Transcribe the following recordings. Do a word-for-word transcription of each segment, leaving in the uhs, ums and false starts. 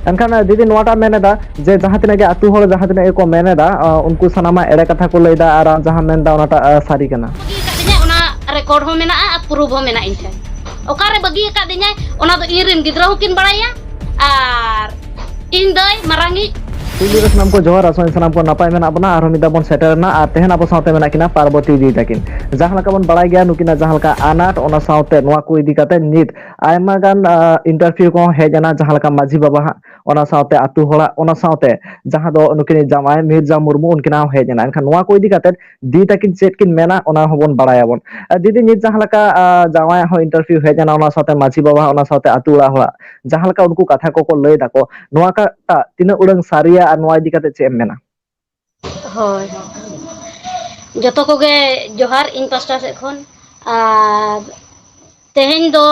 ᱮᱱᱠᱷᱟᱱ, ᱫᱤᱫᱤ, ᱱᱚᱣᱟᱴᱟᱜ ᱢᱮᱱ ᱮᱫᱟ ᱡᱮ ᱡᱟᱦᱟᱸ ᱛᱤᱱᱟᱹᱜ ᱜᱮ ᱟᱹᱛᱩ ᱦᱚᱲ ᱡᱟᱦᱟᱸ ᱛᱤᱱᱟᱹᱜ ᱜᱮᱠᱚ ᱢᱮᱱ ᱮᱫᱟ, ᱟᱸ, ᱩᱱᱠᱩ ᱥᱟᱱᱟᱢᱟᱜ ᱮᱲᱮ ᱠᱟᱛᱷᱟ ᱠᱚ ᱞᱟᱹᱭ ᱮᱫᱟ, ᱟᱨ ᱟᱢ ᱡᱟᱦᱟᱸ ᱢᱮᱱ ᱮᱫᱟ ᱚᱱᱟᱴᱟᱜ, ᱟᱸ, ᱥᱟᱹᱨᱤ ᱠᱟᱱᱟ᱾ ᱵᱟᱹᱜᱤ ᱟᱠᱟᱫ ᱞᱤᱧᱟᱭ, ᱚᱱᱟ ᱨᱮᱠᱚᱨᱰ ᱦᱚᱸ ᱢᱮᱱᱟᱜᱼᱟ ᱟᱨ ᱯᱨᱩᱯᱷ ᱦᱚᱸ ᱢᱮᱱᱟᱜᱼᱟ ᱤᱧ ᱴᱷᱮᱱ᱾ ᱚᱠᱟᱨᱮ ᱵᱟᱹᱜᱤ ᱟᱠᱟᱫ ᱞᱤᱧᱟᱭ, ᱚᱱᱟ ᱫᱚ ᱤᱧ ᱨᱮᱱ ᱜᱤᱫᱽᱨᱟᱹ ᱦᱚᱸᱠᱤᱱ ᱵᱟᱲᱟᱭᱟ ᱟᱨ ᱤᱧ ᱫᱟᱹᱭ ᱢᱟᱨᱟᱝᱤᱡ᱾ ᱯᱩᱭᱞᱩ ᱨᱮ ᱥᱟᱱᱟᱢ ᱠᱚ ᱡᱚᱦᱟᱨ, ᱟᱥᱚᱜ ᱟᱹᱧ ᱥᱟᱱᱟᱢ ᱠᱚ ᱱᱟᱯᱟᱭ ᱢᱮᱱᱟᱜ ᱵᱚᱱᱟ᱾ ᱟᱨᱦᱚᱸ ᱢᱤᱫ ᱫᱷᱟᱣ ᱵᱚᱱ ᱥᱮᱴᱮᱨ ᱮᱱᱟ ᱟᱨ ᱛᱮᱦᱮᱧ ᱟᱵᱚ ᱥᱟᱶᱛᱮ ᱢᱮᱱᱟᱜ ᱠᱤᱱᱟ ᱯᱟᱨᱵᱚᱛᱤ ᱫᱤᱫᱤ ᱛᱟᱹᱠᱤᱱ᱾ ᱡᱟᱦᱟᱸ ᱞᱮᱠᱟ ᱵᱚᱱ ᱵᱟᱲᱟᱭ ᱜᱮᱭᱟ ᱱᱩᱠᱤᱱᱟᱜ ᱡᱟᱦᱟᱸ ᱞᱮᱠᱟ ᱟᱱᱟᱴ, ᱚᱱᱟ ᱥᱟᱶᱛᱮ ᱱᱚᱣᱟ ᱠᱚ ᱤᱫᱤ ᱠᱟᱛᱮ ᱱᱤᱛ ᱟᱭᱢᱟ ᱜᱟᱱ, ᱟᱸ, ᱤᱱᱴᱟᱨᱵᱷᱤᱭᱩ ᱠᱚᱦᱚᱸ ᱦᱮᱡ ᱮᱱᱟ, ᱡᱟᱦᱟᱸ ᱞᱮᱠᱟ ᱢᱟᱹᱡᱷᱤ ᱵᱟᱵᱟ ᱦᱟᱸᱜ, ᱚᱱᱟ ᱥᱟᱶᱛᱮ ᱟᱹᱛᱩ ᱦᱚᱲᱟᱜ, ᱚᱱᱟ ᱥᱟᱶᱛᱮ ᱡᱟᱦᱟᱸ ᱫᱚ ᱱᱩᱠᱤᱱ ᱡᱟᱶᱟᱭ ᱢᱤᱨᱡᱟ ᱢᱩᱨᱢᱩ, ᱩᱱᱠᱤᱱᱟᱜ ᱦᱚᱸ ᱦᱮᱡ ᱮᱱᱟ᱾ ᱮᱱᱠᱷᱟᱱ ᱱᱚᱣᱟ ᱠᱚ ᱤᱫᱤ ᱠᱟᱛᱮ ᱫᱤ ᱛᱟᱹᱠᱤᱱ ᱪᱮᱫ ᱠᱤᱱ ᱢᱮᱱᱟ, ᱚᱱᱟ ᱦᱚᱸᱵᱚᱱ ᱵᱟᱲᱟᱭᱟᱵᱚᱱ᱾ ᱟᱨ ᱫᱤᱫᱤ, ᱱᱤᱛ ᱡᱟᱦᱟᱸ ᱞᱮᱠᱟ, ᱟᱸ, ᱡᱟᱶᱟᱭᱟᱜ ᱦᱚᱸ ᱤᱱᱴᱟᱨᱵᱷᱤᱭᱩ ᱦᱮᱡ ᱮᱱᱟ, ᱚᱱᱟ ᱥᱟᱶᱛᱮ ᱢᱟᱹᱡᱷᱤ ᱵᱟᱵᱟ ᱦᱚᱸ, ᱚᱱᱟ ᱥᱟᱶᱛᱮ ᱟᱹᱛᱩ ᱚᱲᱟᱜ ᱦᱚᱲᱟᱜ ᱡᱟᱦᱟᱸ ᱞᱮᱠᱟ ᱩᱱᱠᱩ ᱠᱟᱛᱷᱟ ᱠᱚᱠᱚ ᱞᱟᱹᱭ ᱫᱟᱠᱚ, ᱱᱚᱣᱟ ᱠᱟᱴᱟᱜ ᱛᱤᱱᱟᱹᱜ ᱩᱰᱟᱹᱝ ᱥᱟᱹᱨᱤᱭᱟ ᱟᱨ ᱱᱚᱣᱟ ᱤᱫᱤ ᱠᱟᱛᱮ ᱪᱮᱫ ᱮᱢ ᱢᱮᱱᱟ? ᱦᱳᱭ, ᱡᱚᱛᱚ ᱠᱚᱜᱮ ᱡᱚᱦᱟᱨ ᱤᱧ ᱯᱟᱥᱴᱟ ᱥᱮᱫ ᱠᱷᱚᱱ᱾ ᱟᱨ ᱛᱮᱦᱮᱧ ᱫᱚ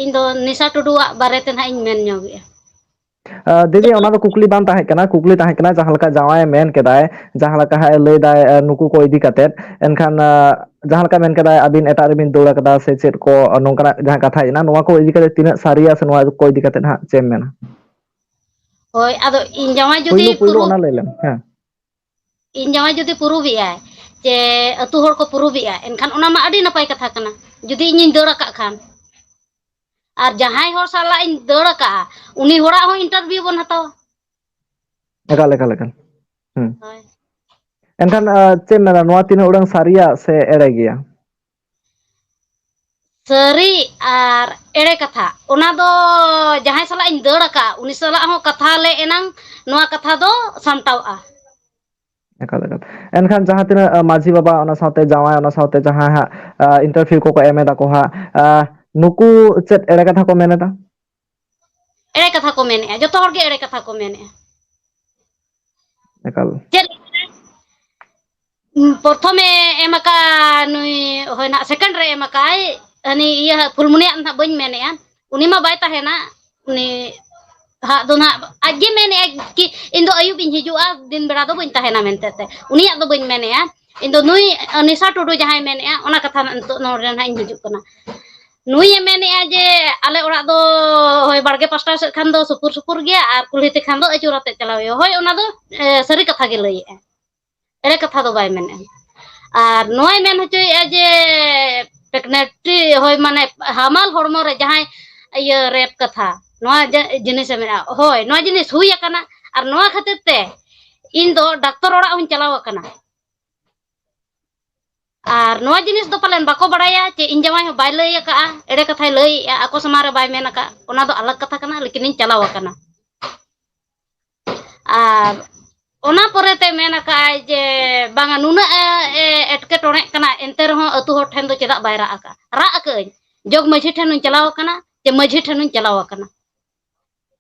ᱤᱧ ᱫᱚ ᱱᱤᱥᱟ ᱴᱩᱰᱩᱣᱟᱜ ᱵᱟᱨᱮᱛᱮ ᱱᱟᱦᱟᱜ ᱤᱧ ᱢᱮᱱ ᱧᱚᱜᱮᱜᱼᱟ᱾ ᱟᱸ, ᱫᱤᱫᱤ, ᱚᱱᱟ ᱫᱚ ᱠᱩᱠᱞᱤ ᱵᱟᱝ ᱛᱟᱦᱮᱸ ᱠᱟᱱᱟ, ᱠᱩᱠᱞᱤ ᱛᱟᱦᱮᱸ ᱠᱟᱱᱟ ᱡᱟᱦᱟᱸ ᱞᱮᱠᱟ ᱡᱟᱶᱟᱭᱮ ᱢᱮᱱ ᱠᱮᱫᱟᱭ, ᱡᱟᱦᱟᱸ ᱞᱮᱠᱟ ᱦᱟᱸᱜ ᱮ ᱞᱟᱹᱭ ᱫᱟᱭ, ᱟᱸ, ᱱᱩᱠᱩ ᱠᱚ ᱤᱫᱤ ᱠᱟᱛᱮᱫ, ᱮᱱᱠᱷᱟᱱ, ᱟᱸ, ᱡᱟᱦᱟᱸ ᱞᱮᱠᱟ ᱢᱮᱱ ᱠᱮᱫᱟᱭ ᱟᱹᱵᱤᱱ ᱮᱴᱟᱜ ᱨᱮᱵᱤᱱ ᱫᱟᱹᱲ ᱟᱠᱟᱫᱟ ᱥᱮ ᱪᱮᱫ ᱠᱚ, ᱱᱚᱝᱠᱟᱱᱟᱜ ᱡᱟᱦᱟᱸ ᱠᱟᱛᱷᱟ ᱦᱮᱡ ᱮᱱᱟ, ᱱᱚᱣᱟ ᱠᱚ ᱤᱫᱤ ᱠᱟᱛᱮᱫ ᱛᱤᱱᱟᱹᱜ ᱥᱟᱹᱨᱤᱭᱟ ᱥᱮ ᱱᱚᱣᱟ ᱠᱚ ᱤᱫᱤ ᱠᱟᱛᱮᱫ ᱦᱟᱸᱜ ᱪᱮᱫ ᱮᱢ ᱢᱮᱱᱟ? ᱦᱳᱭ, ᱟᱫᱚ ᱤᱧ ᱡᱟᱶᱟᱭ ᱡᱩᱫᱤ ᱯᱩᱭᱞᱩ, ᱯᱩᱭᱞᱩ ᱯᱩᱨᱩᱵ ᱚᱱᱟ ᱞᱟᱹᱭ ᱞᱮᱢ, ᱦᱮᱸ᱾ ᱤᱧ ᱡᱟᱶᱟᱭ ᱡᱩᱫᱤ ᱯᱩᱨᱩᱵᱮᱜᱼᱟᱭ, ᱪᱮ ᱟᱹᱛᱩ ᱦᱚᱲ ᱠᱚ ᱯᱩᱨᱩᱵᱮᱜᱼᱟ, ᱮᱱᱠᱷᱟᱱ ᱚᱱᱟ ᱢᱟ ᱟᱹᱰᱤ ᱱᱟᱯᱟᱭ ᱠᱟᱛᱷᱟ ᱠᱟᱱᱟ, ᱡᱩᱫᱤ ᱤᱧᱤᱧ ᱫᱟᱹᱲ ᱟᱠᱟᱫ ᱠᱷᱟᱱ᱾ ᱟᱨ ᱡᱟᱦᱟᱸᱭ ᱦᱚᱲ ᱥᱟᱞᱟᱜ ᱤᱧ ᱫᱟᱹᱲ ᱟᱠᱟᱫᱼᱟ, ᱩᱱᱤ ᱦᱚᱲᱟᱜ ᱦᱚᱸ ᱤᱱᱴᱟᱨᱵᱷᱤᱭᱩ ᱵᱚᱱ ᱦᱟᱛᱟᱣᱟ᱾ ᱮᱠᱟᱞ, ᱮᱠᱟᱞ, ᱮᱠᱟᱞ᱾ ᱦᱩᱸ᱾ ᱦᱳᱭ᱾ ᱮᱱᱠᱷᱟᱱ, ᱟᱸ, ᱪᱮᱫ ᱮᱢ ᱢᱮᱱᱟ, ᱱᱚᱣᱟ ᱛᱤᱱᱟᱹᱜ ᱩᱰᱟᱹᱝ ᱥᱟᱹᱨᱤᱭᱟ ᱥᱮ ᱮᱲᱮ ᱜᱮᱭᱟ? ᱥᱟᱹᱨᱤ ᱟᱨ ᱮᱲᱮ ᱠᱟᱛᱷᱟ, ᱚᱱᱟ ᱫᱚ ᱡᱟᱦᱟᱸᱭ ᱥᱟᱞᱟᱜ ᱤᱧ ᱫᱟᱹᱲ ᱟᱠᱟᱫ, ᱩᱱᱤ ᱥᱟᱞᱟᱜ ᱦᱚᱸ ᱠᱟᱛᱷᱟ ᱞᱮ ᱮᱱᱟᱝ ᱱᱚᱣᱟ ᱠᱟᱛᱷᱟ ᱫᱚ ᱥᱟᱢᱴᱟᱣᱜᱼᱟ᱾ ᱮᱠᱟᱞ, ᱮᱠᱟᱞ᱾ ᱮᱱᱠᱷᱟᱱ ᱡᱟᱦᱟᱸ ᱛᱤᱱᱟᱹᱜ, ᱟᱸ, ᱢᱟᱹᱡᱷᱤ ᱵᱟᱵᱟ, ᱚᱱᱟ ᱥᱟᱶᱛᱮ ᱡᱟᱶᱟᱭ, ᱚᱱᱟ ᱥᱟᱶᱛᱮ ᱡᱟᱦᱟᱸᱭ ᱦᱟᱸᱜ, ᱟᱸ, ᱤᱱᱴᱟᱨᱵᱷᱤᱭᱩ ᱠᱚᱠᱚ ᱮᱢ ᱮᱫᱟ ᱠᱚ ᱦᱟᱸᱜ, ᱟᱸ, ᱱᱩᱠᱩ ᱪᱮᱫ ᱮᱲᱮ ᱠᱟᱛᱷᱟ ᱠᱚ ᱢᱮᱱ ᱮᱫᱟ? ᱮᱲᱮ ᱠᱟᱛᱷᱟ ᱠᱚ ᱢᱮᱱᱮᱫᱼᱟ, ᱡᱚᱛᱚ ᱦᱚᱲ ᱜᱮ ᱮᱲᱮ ᱠᱟᱛᱷᱟ ᱠᱚ ᱢᱮᱱᱮᱫᱼᱟ᱾ ᱮᱠᱟᱞ᱾ ᱪᱮᱫ ᱞᱮᱠᱟ? ᱯᱨᱚᱛᱷᱚᱢᱮ ᱮᱢ ᱟᱠᱟᱫ ᱱᱩᱭ, ᱦᱳᱭ ᱱᱟᱦᱟᱜ, ᱥᱮᱠᱮᱱᱰ ᱨᱮ ᱮᱢ ᱟᱠᱟᱫᱼᱟᱭ, ᱦᱟᱹᱱᱤ ᱤᱭᱟᱹ ᱯᱷᱩᱞᱢᱩᱱᱤᱭᱟᱜ ᱱᱟᱦᱟᱜ ᱵᱟᱹᱧ ᱢᱮᱱᱮᱫᱼᱟ, ᱩᱱᱤ ᱢᱟ ᱵᱟᱭ ᱛᱟᱦᱮᱱᱟ, ᱩᱱᱤ ᱦᱟᱜ ᱫᱚ ᱱᱟᱦᱟᱜ ᱟᱡ ᱜᱮ ᱢᱮᱱᱮᱫᱼᱟᱭ ᱠᱤ ᱤᱧ ᱫᱚ ᱟᱹᱭᱩᱵ ᱤᱧ ᱦᱤᱡᱩᱜᱼᱟ, ᱫᱤᱱ ᱵᱮᱲᱟ ᱫᱚ ᱵᱟᱹᱧ ᱛᱟᱦᱮᱱᱟ ᱢᱮᱱᱛᱮ ᱛᱮ, ᱩᱱᱤᱭᱟᱜ ᱫᱚ ᱵᱟᱹᱧ ᱢᱮᱱᱮᱫᱼᱟ᱾ ᱤᱧ ᱫᱚ ᱱᱩᱭ ᱱᱤᱥᱟ ᱴᱩᱰᱩ ᱡᱟᱦᱟᱸᱭ ᱢᱮᱱᱮᱫᱼᱟ, ᱚᱱᱟ ᱠᱟᱛᱷᱟ ᱱᱟᱜ ᱱᱤᱛᱚᱜ ᱱᱚᱰᱮ ᱱᱟᱦᱟᱜ ᱤᱧ ᱦᱤᱡᱩᱜ ᱠᱟᱱᱟ᱾ ᱱᱩᱭᱮ ᱢᱮᱱᱮᱫᱼᱟ ᱡᱮ ᱟᱞᱮ ᱚᱲᱟᱜ ᱫᱚ ᱦᱳᱭ ᱵᱟᱲᱜᱮ ᱯᱟᱥᱴᱟ ᱥᱮᱫ ᱠᱷᱟᱱ ᱫᱚ ᱥᱩᱯᱩᱨ ᱥᱩᱯᱩᱨ ᱜᱮᱭᱟ ᱟᱨ ᱠᱩᱞᱦᱤ ᱛᱮ ᱠᱷᱟᱱ ᱫᱚ ᱟᱹᱪᱩᱨ ᱟᱛᱮᱫ ᱪᱟᱞᱟᱣ ᱦᱩᱭᱩᱜᱼᱟ᱾ ᱦᱳᱭ, ᱚᱱᱟ ᱫᱚ, ᱮ, ᱥᱟᱹᱨᱤ ᱠᱟᱛᱷᱟ ᱜᱮ ᱞᱟᱹᱭᱮᱫᱼᱟ, ᱮᱲᱮ ᱠᱟᱛᱷᱟ ᱫᱚ ᱵᱟᱭ ᱢᱮᱱᱮᱫᱼᱟ᱾ ᱟᱨ ᱱᱚᱣᱟᱭ ᱢᱮᱱ ᱦᱚᱪᱚᱭᱮᱫᱼᱟ ᱡᱮ pregnancy, ᱦᱳᱭ, ᱢᱟᱱᱮ ᱦᱟᱢᱟᱞ ᱦᱚᱲᱢᱚ ᱨᱮ ᱡᱟᱦᱟᱸᱭ ᱤᱭᱟᱹ ᱨᱮᱯ ᱠᱟᱛᱷᱟ, ᱱᱚᱣᱟ ᱡᱮ ᱡᱤᱱᱤᱥᱮ ᱢᱮᱱᱮᱫᱼᱟ, ᱦᱳᱭ, ᱱᱚᱣᱟ ᱡᱤᱱᱤᱥ ᱦᱩᱭ ᱟᱠᱟᱱᱟ᱾ ᱟᱨ ᱱᱚᱣᱟ ᱠᱷᱟᱹᱛᱤᱨ ᱛᱮ ᱤᱧ ᱫᱚ ᱰᱟᱠᱛᱚᱨ ᱚᱲᱟᱜ ᱦᱚᱸᱧ ᱪᱟᱞᱟᱣ ᱟᱠᱟᱱᱟ᱾ ᱟᱨ ᱱᱚᱣᱟ ᱡᱤᱱᱤᱥ ᱫᱚ ᱯᱟᱞᱮᱱ ᱵᱟᱠᱚ ᱵᱟᱲᱟᱭᱟ, ᱪᱮ ᱤᱧ ᱡᱟᱶᱟᱭ ᱦᱚᱸ ᱵᱟᱭ ᱞᱟᱹᱭ ᱟᱠᱟᱫᱼᱟ, ᱮᱲᱮ ᱠᱟᱛᱷᱟᱭ ᱞᱟᱹᱭᱮᱫᱼᱟ, ᱟᱠᱚ ᱥᱟᱢᱟᱝ ᱨᱮ ᱵᱟᱭ ᱢᱮᱱ ᱟᱠᱟᱫ, ᱚᱱᱟ ᱫᱚ ᱟᱞᱟᱜᱽ ᱠᱟᱛᱷᱟ ᱠᱟᱱᱟ, ᱞᱮᱠᱤᱱ ᱤᱧ ᱪᱟᱞᱟᱣ ᱟᱠᱟᱱᱟ᱾ ᱟᱨ ᱚᱱᱟ ᱯᱚᱨᱮᱛᱮ ᱢᱮᱱ ᱟᱠᱟᱫᱼᱟᱭ ᱡᱮ ᱵᱟᱝᱟ, ᱱᱩᱱᱟᱹᱜ ᱮ, ᱮ ᱮᱴᱠᱮᱴᱚᱬᱮᱜ ᱠᱟᱱᱟ, ᱮᱱᱛᱮ ᱨᱮᱦᱚᱸ ᱟᱹᱛᱩ ᱦᱚᱲ ᱴᱷᱮᱱ ᱫᱚ ᱪᱮᱫᱟᱜ ᱵᱟᱭ ᱨᱟᱜ ᱟᱠᱟᱫᱼᱟ? ᱨᱟᱜ ᱟᱠᱟᱫᱼᱟᱹᱧ, ᱡᱚᱜᱽ ᱢᱟᱹᱡᱷᱤ ᱴᱷᱮᱱ ᱦᱚᱸᱧ ᱪᱟᱞᱟᱣ ᱟᱠᱟᱱᱟ, ᱪᱮ ᱢᱟᱹᱡᱷᱤ ᱴᱷᱮᱱ ᱦᱚᱸᱧ ᱪᱟᱞᱟᱣ ᱟᱠᱟᱱᱟ,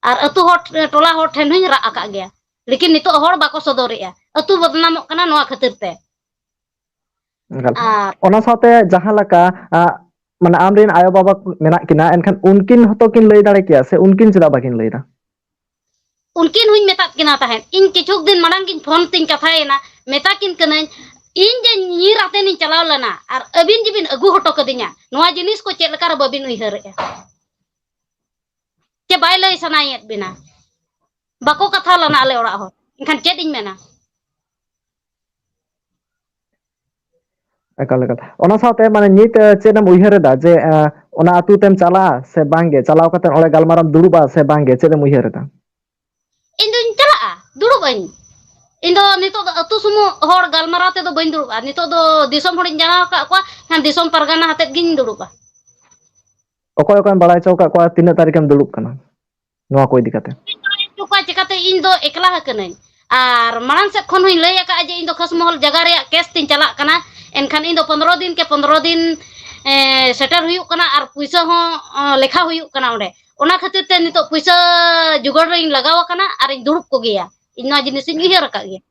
ᱟᱨ ᱟᱹᱛᱩ ᱦᱚᱲ, ᱴᱚᱞᱟ ᱦᱚᱲ ᱴᱷᱮᱱ ᱦᱚᱸᱧ ᱨᱟᱜ ᱟᱠᱟᱫ ᱜᱮᱭᱟ, ᱞᱮᱠᱤᱱ ᱱᱤᱛᱚᱜ ᱦᱚᱲ ᱵᱟᱠᱚ ᱥᱚᱫᱚᱨᱮᱜᱼᱟ, ᱟᱹᱛᱩ ᱵᱚᱫᱱᱟᱢᱚᱜ ᱠᱟᱱᱟ ᱱᱚᱣᱟ ᱠᱷᱟᱹᱛᱤᱨ ᱛᱮ᱾ ᱮᱠᱟᱞ᱾ ᱟᱨ ᱚᱱᱟ ᱥᱟᱶᱛᱮ ᱡᱟᱦᱟᱸ ᱞᱮᱠᱟ, ᱟ, ᱢᱟᱱᱮ, ᱟᱢᱨᱮᱱ ᱟᱭᱳ ᱵᱟᱵᱟ ᱠᱚ ᱢᱮᱱᱟᱜ ᱠᱤᱱᱟ, ᱮᱱᱠᱷᱟᱱ ᱩᱱᱠᱤᱱ ᱦᱚᱸᱛᱚ ᱠᱤᱱ ᱞᱟᱹᱭ ᱫᱟᱲᱮ ᱠᱮᱭᱟ, ᱥᱮ ᱩᱱᱠᱤᱱ ᱪᱮᱫᱟᱜ ᱵᱟᱹᱠᱤᱱ ᱞᱟᱹᱭ ᱮᱫᱟ? ᱩᱱᱠᱤᱱ ᱦᱚᱸᱧ ᱢᱮᱛᱟᱫ ᱠᱤᱱᱟ ᱛᱟᱦᱮᱸᱫ, ᱤᱧ ᱠᱤᱪᱷᱩ ᱫᱤᱱ ᱢᱟᱲᱟᱝ ᱜᱤᱧ ᱯᱷᱳᱱ ᱛᱤᱧ ᱠᱟᱛᱷᱟᱭᱮᱱᱟ, ᱢᱮᱛᱟ ᱠᱤᱱ ᱠᱟᱹᱱᱟᱹᱧ, ᱤᱧ ᱡᱮ ᱧᱤᱨ ᱟᱛᱮᱱᱤᱧ ᱪᱟᱞᱟᱣ ᱞᱮᱱᱟ ᱟᱨ ᱟᱹᱵᱤᱱ ᱡᱮᱵᱤᱱ ᱟᱹᱜᱩ ᱦᱚᱴᱚ ᱠᱟᱹᱫᱤᱧᱟ, ᱱᱚᱣᱟ ᱡᱤᱱᱤᱥ ᱠᱚ ᱪᱮᱫ ᱞᱮᱠᱟ ᱨᱮ ᱵᱟᱹᱵᱤᱱ ᱩᱭᱦᱟᱹᱨᱮᱜᱼᱟ? ᱪᱮ ᱵᱟᱭ ᱞᱟᱹᱭ ᱥᱟᱱᱟᱭᱮᱫ ᱵᱤᱱᱟ? ᱵᱟᱠᱚ ᱠᱟᱛᱷᱟ ᱞᱮᱱᱟ ᱟᱞᱮ ᱚᱲᱟᱜ ᱦᱚᱲ, ᱮᱱᱠᱷᱟᱱ ᱪᱮᱫ ᱤᱧ ᱢᱮᱱᱟ? ᱮᱠᱟᱞ, ᱮᱠᱟᱞ᱾ ᱚᱱᱟ ᱥᱟᱶᱛᱮ, ᱢᱟᱱᱮ, ᱱᱤᱛ, ᱮ, ᱪᱮᱫ ᱮᱢ ᱩᱭᱦᱟᱹᱨ ᱮᱫᱟ ᱡᱮ, ᱮ, ᱚᱱᱟ ᱟᱹᱛᱩ ᱛᱮᱢ ᱪᱟᱞᱟᱜᱼᱟ ᱥᱮ ᱵᱟᱝᱜᱮ? ᱪᱟᱞᱟᱣ ᱠᱟᱛᱮ ᱚᱸᱰᱮ ᱜᱟᱞᱢᱟᱨᱟᱣ ᱫᱩᱲᱩᱵᱼᱟ ᱥᱮ ᱵᱟᱝᱜᱮ? ᱪᱮᱫ ᱮᱢ ᱩᱭᱦᱟᱹᱨ ᱮᱫᱟ? ᱤᱧ ᱫᱩᱧ ᱪᱟᱞᱟᱜᱼᱟ, ᱫᱩᱲᱩᱵ ᱟᱹᱧ᱾ ᱤᱧ ᱫᱚ ᱱᱤᱛᱚᱜ ᱫᱚ ᱟᱹᱛᱩ ᱥᱩᱢᱩᱝ ᱦᱚᱲ ᱜᱟᱞᱢᱟᱨᱟᱣ ᱛᱮᱫᱚ ᱵᱟᱹᱧ ᱫᱩᱲᱩᱵᱼᱟ᱾ ᱱᱤᱛᱚᱜ ᱫᱚ ᱫᱤᱥᱚᱢ ᱦᱚᱲᱤᱧ ᱡᱟᱱᱟᱣ ᱟᱠᱟᱫ ᱠᱚᱣᱟ, ᱮᱱᱠᱷᱟᱱ ᱫᱤᱥᱚᱢ ᱯᱟᱨᱜᱟᱱᱟ ᱟᱛᱮᱫ ᱜᱤᱧ ᱫᱩᱲᱩᱵᱼᱟ᱾ ᱚᱠᱚᱭ ᱚᱠᱚᱭᱮᱢ ᱵᱟᱲᱟᱭ ᱦᱚᱪᱚ ᱟᱠᱟᱫ ᱠᱚᱣᱟ, ᱛᱤᱱᱟᱹᱜ ᱛᱟᱹᱨᱤᱠᱷ ᱮᱢ ᱫᱩᱲᱩᱵ ᱠᱟᱱᱟ ᱱᱚᱣᱟ ᱠᱚ ᱤᱫᱤ ᱠᱟᱛᱮ? ᱚᱠᱟ ᱪᱤᱠᱟᱹᱛᱮ ᱤᱧ ᱫᱚ ᱮᱠᱞᱟ ᱟᱠᱟᱱᱟᱹᱧ᱾ ᱟᱨ ᱢᱟᱲᱟᱝ ᱥᱮᱫ ᱠᱷᱚᱱ ᱦᱚᱧ ᱞᱟᱹᱭ ᱟᱠᱟᱫᱼᱟ ᱡᱮ ᱤᱧ ᱫᱚ ᱠᱷᱟᱥᱢᱚᱦᱚᱞ ᱡᱟᱭᱜᱟ ᱨᱮᱭᱟᱜ ᱠᱮᱥ ᱛᱤᱧ ᱪᱟᱞᱟᱜ ᱠᱟᱱᱟ, ᱮᱱᱠᱷᱟᱱ ᱤᱧ ᱫᱚ ᱯᱚᱱᱫᱽᱨᱚ ᱫᱤᱱ ᱠᱮ ᱯᱚᱱᱫᱽᱨᱚ ᱫᱤᱱ, ᱮ, ᱥᱮᱴᱮᱨ ᱦᱩᱭᱩᱜ ᱠᱟᱱᱟ ᱟᱨ ᱯᱩᱭᱥᱟᱹ ᱦᱚᱸ, ᱚ, ᱞᱮᱠᱷᱟ ᱦᱩᱭᱩᱜ ᱠᱟᱱᱟ ᱚᱸᱰᱮ᱾ ᱚᱱᱟ ᱠᱷᱟᱹᱛᱤᱨ ᱛᱮ ᱱᱤᱛᱚᱜ ᱯᱩᱭᱥᱟᱹ ᱡᱳᱜᱟᱲ ᱨᱮᱧ ᱞᱟᱜᱟᱣ ᱟᱠᱟᱱᱟ ᱟᱨᱤᱧ ᱫᱩᱲᱩᱵ ᱠᱚᱜᱮᱭᱟ᱾ ᱤᱧ ᱱᱚᱣᱟ ᱡᱤᱱᱤᱥ ᱤᱧ ᱩᱭᱦᱟᱹᱨ ᱟᱠᱟᱫ ᱜᱮᱭᱟ᱾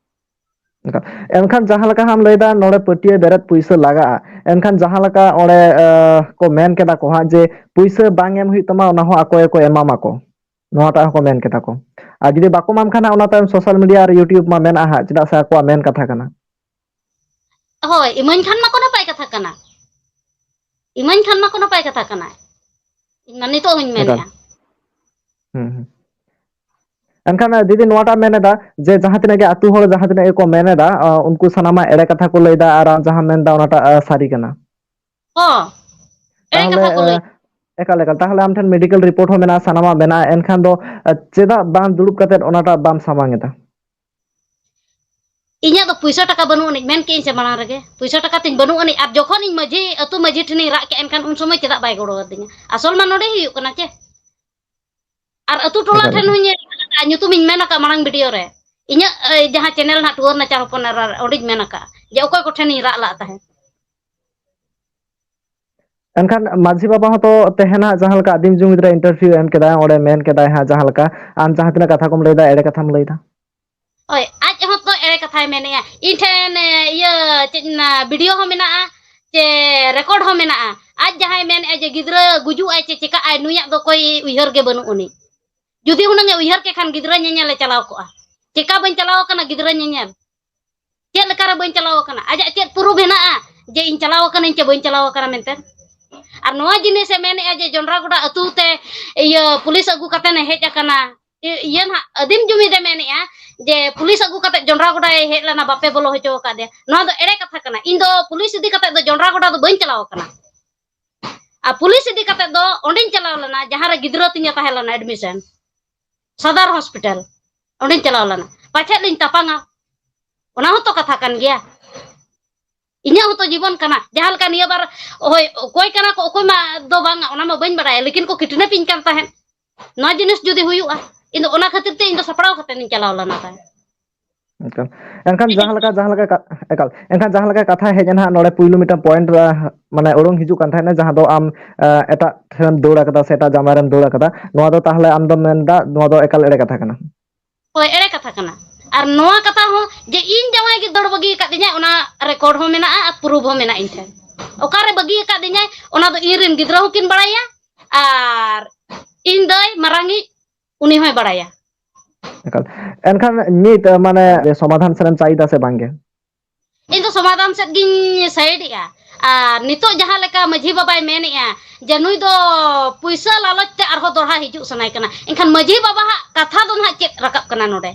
ᱮᱱᱠᱷᱟᱱ ᱡᱟᱦᱟᱸ ᱞᱮᱠᱟ ᱦᱟᱸᱜ ᱮᱢ ᱞᱟᱹᱭᱫᱟ, ᱱᱚᱰᱮ ᱯᱟᱹᱴᱭᱟᱹ ᱵᱮᱨᱮᱫ ᱯᱩᱭᱥᱟᱹ ᱞᱟᱜᱟᱜᱼᱟ, ᱮᱱᱠᱷᱟᱱ ᱡᱟᱦᱟᱸ ᱞᱮᱠᱟ ᱚᱸᱰᱮ, ᱮ, ᱠᱚ ᱢᱮᱱ ᱠᱮᱫᱟ ᱠᱚ ᱦᱟᱸᱜ ᱡᱮ ᱯᱩᱭᱥᱟᱹ ᱵᱟᱝ ᱮᱢ ᱦᱩᱭᱩᱜ ᱛᱟᱢᱟ, ᱚᱱᱟ ᱦᱚᱸ ᱟᱠᱚ ᱜᱮᱠᱚ ᱮᱢᱟᱢᱟ ᱠᱚ, ᱱᱚᱣᱟᱴᱟᱜ ᱦᱚᱸᱠᱚ ᱢᱮᱱ ᱠᱮᱫᱟ ᱠᱚ᱾ ᱟᱨ ᱡᱩᱫᱤ ᱵᱟᱠᱚ ᱮᱢᱟᱢ ᱠᱷᱟᱱ ᱦᱟᱸᱜ, ᱚᱱᱟ ᱛᱟᱭᱚᱢ social media ᱟᱨ YouTube ᱢᱟ ᱢᱮᱱᱟᱜᱼᱟ ᱦᱟᱸᱜ, ᱪᱮᱫᱟᱜ ᱥᱮ ᱟᱠᱚᱣᱟᱜ ᱢᱮᱱ ᱠᱟᱛᱷᱟ ᱠᱟᱱᱟ᱾ ᱦᱳᱭ, ᱤᱢᱟᱹᱧ ᱠᱷᱟᱱ ᱢᱟᱠᱚ ᱱᱟᱯᱟᱭ ᱠᱟᱛᱷᱟ ᱠᱟᱱᱟ᱾ ᱤᱢᱟᱹᱧ ᱠᱷᱟᱱ ᱢᱟ ᱠᱚ ᱱᱟᱯᱟᱭ ᱠᱟᱛᱷᱟ ᱠᱟᱱᱟ᱾ ᱤᱧ ᱢᱟ ᱱᱤᱛᱚᱜ ᱦᱚᱧ ᱮᱠᱟᱞ᱾ ᱢᱮᱱᱮᱫᱼᱟ᱾ ᱦᱩᱸ, ᱦᱩᱸ᱾ ᱮᱱᱠᱷᱟᱱ, ᱫᱤᱫᱤ, ᱱᱚᱣᱟᱴᱟᱜ ᱢᱮᱱ ᱮᱫᱟ ᱡᱮ ᱡᱟᱦᱟᱸ ᱛᱤᱱᱟᱹᱜ ᱜᱮ ᱟᱹᱛᱩ ᱦᱚᱲ ᱡᱟᱦᱟᱸ ᱛᱤᱱᱟᱹᱜ ᱜᱮᱠᱚ ᱢᱮᱱ ᱮᱫᱟ, ᱟ, ᱩᱱᱠᱩ ᱥᱟᱱᱟᱢᱟᱜ ᱮᱲᱮ ᱠᱟᱛᱷᱟ ᱠᱚ ᱞᱟᱹᱭ ᱮᱫᱟ, ᱟᱨ ᱟᱢ ᱡᱟᱦᱟᱸᱢ ᱢᱮᱱ ᱮᱫᱟ ᱚᱱᱟᱴᱟᱜ, ᱟ, ᱥᱟᱹᱨᱤ ᱠᱟᱱᱟ᱾ ᱦᱚᱸ, ᱮᱲᱮ ᱛᱟᱦᱚᱞᱮ, ᱠᱟᱛᱷᱟ ᱠᱚ ᱞᱟᱹᱭ᱾ ᱮ, ᱮᱠᱟᱞ, ᱮᱠᱟᱞ᱾ ᱛᱟᱦᱚᱞᱮ ᱟᱢ ᱴᱷᱮᱱ medical report ᱦᱚᱸ ᱢᱮᱱᱟᱜᱼᱟ, ᱥᱟᱱᱟᱢᱟᱜ ᱢᱮᱱᱟᱜᱼᱟ, ᱮᱱᱠᱷᱟᱱ ᱫᱚ, ᱮ, ᱪᱮᱫᱟᱜ ᱵᱟᱝ ᱫᱩᱲᱩᱵ ᱠᱟᱛᱮᱫ ᱚᱱᱟᱴᱟᱜ ᱵᱟᱢ ᱥᱟᱢᱟᱝ ᱮᱫᱟ? ᱤᱧᱟᱹᱜ ᱫᱚ ᱯᱩᱭᱥᱟᱹ ᱴᱟᱠᱟ ᱵᱟᱹᱱᱩᱜ ᱟᱹᱱᱤᱡ, ᱢᱮᱱ ᱠᱮᱜ ᱟᱹᱧ ᱥᱮ ᱢᱟᱲᱟᱝ ᱨᱮᱜᱮ, ᱯᱩᱭᱥᱟᱹ ᱴᱟᱠᱟ ᱛᱤᱧ ᱵᱟᱹᱱᱩᱜ ᱟᱹᱱᱤᱡ᱾ ᱟᱨ ᱡᱚᱠᱷᱚᱱ ᱤᱧ ᱢᱟᱹᱡᱷᱤ, ᱟᱹᱛᱩ ᱢᱟᱹᱡᱷᱤ ᱴᱷᱮᱱᱤᱧ ᱨᱟᱜ ᱠᱮᱜᱼᱟ, ᱮᱱᱠᱷᱟᱱ ᱩᱱ ᱥᱚᱢᱚᱭ ᱪᱮᱫᱟᱜ ᱵᱟᱭ ᱜᱚᱲᱚ ᱟᱹᱫᱤᱧᱟ? ᱟᱥᱚᱞ ᱢᱟ ᱱᱚᱰᱮ ᱦᱩᱭᱩᱜ ᱠᱟᱱᱟ ᱪᱮ᱾ ᱟᱨ ᱟᱹᱛᱩ ᱴᱚᱞᱟ ᱮᱠᱟᱞ, ᱴᱷᱮᱱ ᱮᱠᱟᱞ᱾ ᱦᱚᱸᱧ ᱨᱟᱜ ᱟᱠᱟᱫᱼᱟ, ᱧᱩᱛᱩᱢᱤᱧ ᱢᱮᱱ ᱟᱠᱟᱫ ᱢᱟᱲᱟᱝ video ᱨᱮ᱾ ᱤᱧᱟᱹᱜ, ᱮ, ᱡᱟᱦᱟᱸ channel ᱱᱟᱦᱟᱜ ᱴᱩᱣᱟᱹᱨ ᱱᱟᱪᱟᱨ ᱦᱚᱯᱚᱱ ᱮᱨᱟ ᱨᱮ, ᱚᱸᱰᱮᱧ ᱢᱮᱱ ᱟᱠᱟᱫᱼᱟ ᱡᱮ ᱚᱠᱚᱭ ᱠᱚᱴᱷᱮᱱᱤᱧ ᱨᱟᱜ ᱞᱟᱜ ᱛᱟᱦᱮᱸᱫ᱾ ᱮᱱᱠᱷᱟᱱ ᱢᱟᱹᱡᱷᱤ ᱵᱟᱵᱟ ᱦᱚᱸᱛᱚ ᱛᱮᱦᱮᱧ ᱦᱟᱸᱜ ᱡᱟᱦᱟᱸ ᱞᱮᱠᱟ ᱟᱹᱫᱤᱢ ᱡᱩᱢᱤᱫ ᱨᱮ interview ᱮᱢ ᱠᱮᱫᱟᱭ, ᱚᱸᱰᱮ ᱢᱮᱱ ᱠᱮᱫᱟᱭ ᱦᱟᱸᱜ ᱡᱟᱦᱟᱸ ᱞᱮᱠᱟ, ᱟᱢ ᱡᱟᱦᱟᱸ ᱛᱤᱱᱟᱹᱜ ᱠᱟᱛᱷᱟ ᱠᱚᱢ ᱞᱟᱹᱭᱫᱟ, ᱮᱲᱮ ᱠᱟᱛᱷᱟᱢ ᱞᱟᱹᱭᱫᱟ᱾ ᱦᱳᱭ, ᱟᱡ ᱦᱚᱸ ᱛᱚ ᱮᱲᱮ ᱠᱟᱛᱷᱟᱭ ᱢᱮᱱᱮᱜᱼᱟ᱾ ᱤᱧ ᱴᱷᱮᱱ, ᱮ, ᱤᱭᱟᱹ, ᱪᱮᱫ ᱚᱱᱟ video ᱦᱚᱸ ᱢᱮᱱᱟᱜᱼᱟ, ᱪᱮ record ᱦᱚᱸ ᱢᱮᱱᱟᱜᱼᱟ᱾ ᱟᱡ ᱡᱟᱦᱟᱸᱭ ᱢᱮᱱᱮᱜᱼᱟ ᱡᱮ ᱜᱤᱫᱽᱨᱟᱹ ᱜᱩᱡᱩᱜ ᱟᱭ ᱪᱮ ᱪᱮᱠᱟᱜ ᱟᱭ, ᱱᱩᱭᱟᱜ ᱫᱚ ᱚᱠᱚᱭ ᱩᱭᱦᱟᱹᱨ ᱜᱮ ᱵᱟᱹᱱᱩᱜ ᱟᱹᱱᱤᱡ᱾ ᱡᱩᱫᱤ ᱦᱩᱱᱟᱹᱝ ᱮ ᱩᱭᱦᱟᱹᱨ ᱠᱮ ᱠᱷᱟᱱ ᱜᱤᱫᱽᱨᱟᱹ ᱧᱮᱧᱮᱞ ᱮ ᱪᱟᱞᱟᱣ ᱠᱚᱜᱼᱟ᱾ ᱪᱮᱠᱟ ᱵᱟᱹᱧ ᱪᱟᱞᱟᱣ ᱟᱠᱟᱱᱟ ᱜᱤᱫᱽᱨᱟᱹ ᱧᱮᱧᱮᱞ? ᱪᱮᱫ ᱞᱮᱠᱟᱨᱮ ᱵᱟᱹᱧ ᱪᱟᱞᱟᱣ ᱟᱠᱟᱱᱟ? ᱟᱡᱟᱜ ᱪᱮᱫ proof ᱦᱮᱱᱟᱜᱼᱟ ᱡᱮ ᱤᱧ ᱪᱟᱞᱟᱣ ᱟᱠᱟᱱᱟᱹᱧ ᱪᱮ ᱵᱟᱹᱧ ᱪᱟᱞᱟᱣ ᱟᱠᱟᱱᱟ ᱢᱮᱱᱛᱮ? ᱟᱨ ᱱᱚᱣᱟ ᱡᱤᱱᱤᱥ ᱮ ᱢᱮᱱᱮᱜᱼᱟ ᱡᱮ ᱡᱚᱱᱰᱨᱟ ᱜᱚᱰᱟ ᱟᱹᱛᱩ ᱛᱮ ᱤᱭᱟᱹ ᱯᱩᱞᱤᱥ ᱟᱹᱜᱩ ᱠᱟᱛᱮᱱ ᱮ ᱦᱮᱡ ᱟᱠᱟᱱᱟ᱾ ᱤ-, ᱤᱭᱟᱹ ᱱᱟᱦᱟᱜ ᱟᱹᱫᱤᱢ ᱡᱩᱢᱤᱫ ᱮ ᱢᱮᱱᱮᱜᱼᱟ ᱡᱮ ᱯᱩᱞᱤᱥ ᱟᱹᱜᱩ ᱠᱟᱛᱮ ᱡᱚᱱᱰᱨᱟ ᱜᱚᱰᱟᱭ ᱦᱮᱡ ᱞᱮᱱᱟ, ᱵᱟᱯᱮ ᱵᱚᱞᱚ ᱦᱚᱪᱚ ᱟᱠᱟᱫᱮᱭᱟ᱾ ᱱᱚᱣᱟ ᱫᱚ ᱮᱲᱮ ᱠᱟᱛᱷᱟ ᱠᱟᱱᱟ᱾ ᱤᱧ ᱫᱚ ᱯᱩᱞᱤᱥ ᱤᱫᱤ ᱠᱟᱛᱮ ᱫᱚ ᱡᱚᱱᱰᱨᱟ ᱜᱚᱰᱟ ᱫᱚ ᱵᱟᱹᱧ ᱪᱟᱞᱟᱣ ᱟᱠᱟᱱᱟ᱾ ᱟᱨ ᱯᱩᱞᱤᱥ ᱤᱫᱤ ᱠᱟᱛᱮ ᱫᱚ ᱚᱸᱰᱮᱧ ᱪᱟᱞᱟᱣ ᱞᱮᱱᱟ ᱡᱟᱦᱟᱸ ᱨᱮ ᱜᱤᱫᱽᱨᱟᱹ ᱛᱤᱧ ᱮ ᱛᱟᱦᱮᱸ ᱞᱮᱱᱟ admission, ᱥᱚᱫᱚᱨ hospital, ᱚᱸᱰᱮᱧ ᱪᱟᱞᱟᱣ ᱞᱮᱱᱟ᱾ ᱯᱟᱪᱮᱫ ᱞᱤᱧ ᱛᱟᱯᱟᱝᱟ, ᱚᱱᱟ ᱦᱚᱸᱛᱚ ᱠᱟᱛᱷᱟ ᱠᱟᱱ ᱜᱮᱭᱟ᱾ ᱤᱧᱟᱹᱜ ᱦᱚᱸᱛᱚ ᱡᱤᱵᱚᱱ ᱠᱟᱱᱟ᱾ ᱡᱟᱦᱟᱸ ᱞᱮᱠᱟ ᱱᱤᱭᱟᱹ ᱵᱟᱨ, ᱦᱳᱭ, ᱚᱠᱚᱭ ᱠᱟᱱᱟ ᱠᱚ, ᱚᱠᱚᱭ ᱢᱟ ᱫᱚ ᱵᱟᱝᱟ, ᱚᱱᱟ ᱢᱟ ᱵᱟᱹᱧ ᱵᱟᱲᱟᱭᱟ, ᱞᱮᱠᱤᱱ ᱠᱚ kidnap ᱤᱧ ᱠᱟᱱ ᱛᱟᱦᱮᱸᱫ᱾ ᱱᱚᱣᱟ ᱡᱤᱱᱤᱥ ᱡᱩᱫᱤ ᱦᱩᱭᱩᱜᱼᱟ, ᱤᱧ ᱫᱚ ᱚᱱᱟ ᱠᱷᱟᱹᱛᱤᱨ ᱛᱮ ᱤᱧ ᱫᱚ ᱥᱟᱯᱲᱟᱣ ᱠᱟᱛᱮ ᱤᱧ ᱪᱟᱞᱟᱣ ᱞᱮᱱᱟ ᱛᱟᱦᱮᱸᱫ᱾ ᱮᱠᱟᱞ᱾ ᱮᱱᱠᱷᱟᱱ ᱡᱟᱦᱟᱸ ᱞᱮᱠᱟ, ᱡᱟᱦᱟᱸ ᱞᱮᱠᱟ ᱠᱟ-, ᱮᱠᱟᱞ᱾ ᱮᱱᱠᱷᱟᱱ ᱡᱟᱦᱟᱸ ᱞᱮᱠᱟ ᱠᱟᱛᱷᱟ ᱦᱮᱡ ᱮᱱᱟ ᱦᱟᱸᱜ, ᱱᱚᱰᱮ ᱯᱩᱭᱞᱩ ᱢᱤᱫᱴᱟᱝ point, ᱟ, ᱢᱟᱱᱮ ᱩᱰᱩᱝ ᱦᱤᱡᱩᱜ ᱠᱟᱱ ᱛᱟᱦᱮᱸᱱᱟ, ᱡᱟᱦᱟᱸ ᱫᱚ ᱟᱢ, ᱟ, ᱮᱴᱟᱜ ᱴᱷᱮᱱᱮᱢ ᱫᱟᱹᱲ ᱟᱠᱟᱫᱟ ᱥᱮ ᱮᱴᱟᱜ ᱡᱟᱶᱟᱭ ᱨᱮᱢ ᱫᱟᱹᱲ ᱟᱠᱟᱫᱟ, ᱱᱚᱣᱟ ᱫᱚ ᱛᱟᱦᱚᱞᱮ ᱟᱢ ᱫᱚᱢ ᱢᱮᱱᱫᱟ ᱱᱚᱣᱟ ᱫᱚ ᱮᱠᱟᱞ ᱮᱲᱮ ᱠᱟᱛᱷᱟ ᱠᱟᱱᱟ? ᱦᱳᱭ, ᱮᱲᱮ ᱠᱟᱛᱷᱟ ᱠᱟᱱᱟ᱾ ᱟᱨ ᱱᱚᱣᱟ ᱠᱟᱛᱷᱟ ᱦᱚᱸ ᱡᱮ ᱤᱧ ᱡᱟᱶᱟᱭ ᱜᱮ ᱫᱟᱹᱲ ᱵᱟᱹᱜᱤ ᱟᱠᱟᱫ ᱫᱤᱧᱟᱭ, ᱚᱱᱟ record ᱦᱚᱸ ᱢᱮᱱᱟᱜᱼᱟ ᱟᱨ proof ᱦᱚᱸ ᱢᱮᱱᱟᱜᱼᱟ ᱤᱧ ᱴᱷᱮᱱ᱾ ᱚᱠᱟᱨᱮ ᱵᱟᱹᱜᱤ ᱟᱠᱟᱫ ᱫᱤᱧᱟᱭ, ᱚᱱᱟ ᱫᱚ ᱤᱧ ᱨᱮᱱ ᱜᱤᱫᱽᱨᱟᱹ ᱦᱚᱸᱠᱤᱱ ᱵᱟᱲᱟᱭᱟ ᱟᱨ ᱤᱧ ᱫᱟᱹᱭ ᱢᱟᱨᱟᱝᱤᱡ, ᱩᱱᱤ ᱦᱚᱸᱭ ᱵᱟᱲᱟᱭᱟ᱾ ᱮᱠᱟᱞ᱾ ᱮᱱᱠᱷᱟᱱ ᱱᱤᱛ, ᱢᱟᱱᱮ, ᱥᱚᱢᱟᱫᱷᱟᱱ ᱥᱮᱫ ᱮᱢ ᱪᱟᱭ ᱫᱟ ᱥᱮ ᱵᱟᱝᱜᱮ? ᱤᱧ ᱫᱚ ᱥᱚᱢᱟᱫᱷᱟᱱ ᱥᱮᱫ ᱜᱤᱧ side ᱮᱜᱼᱟ᱾ ᱟᱨ ᱱᱤᱛᱚᱜ ᱡᱟᱦᱟᱸ ᱞᱮᱠᱟ ᱢᱟᱹᱡᱷᱤ ᱵᱟᱵᱟᱭ ᱢᱮᱱᱮᱜᱼᱟ ᱡᱮ ᱱᱩᱭ ᱫᱚ ᱯᱩᱭᱥᱟᱹ ᱞᱟᱞᱚᱪ ᱛᱮ ᱟᱨᱦᱚᱸ ᱫᱚᱲᱦᱟ ᱦᱤᱡᱩᱜ ᱥᱟᱱᱟᱭ ᱠᱟᱱᱟ, ᱮᱱᱠᱷᱟᱱ ᱢᱟᱹᱡᱷᱤ ᱵᱟᱵᱟ ᱦᱟᱜ ᱠᱟᱛᱷᱟ ᱫᱚ ᱱᱟᱦᱟᱜ ᱪᱮᱫ ᱨᱟᱠᱟᱵ ᱠᱟᱱᱟ ᱱᱚᱰᱮ?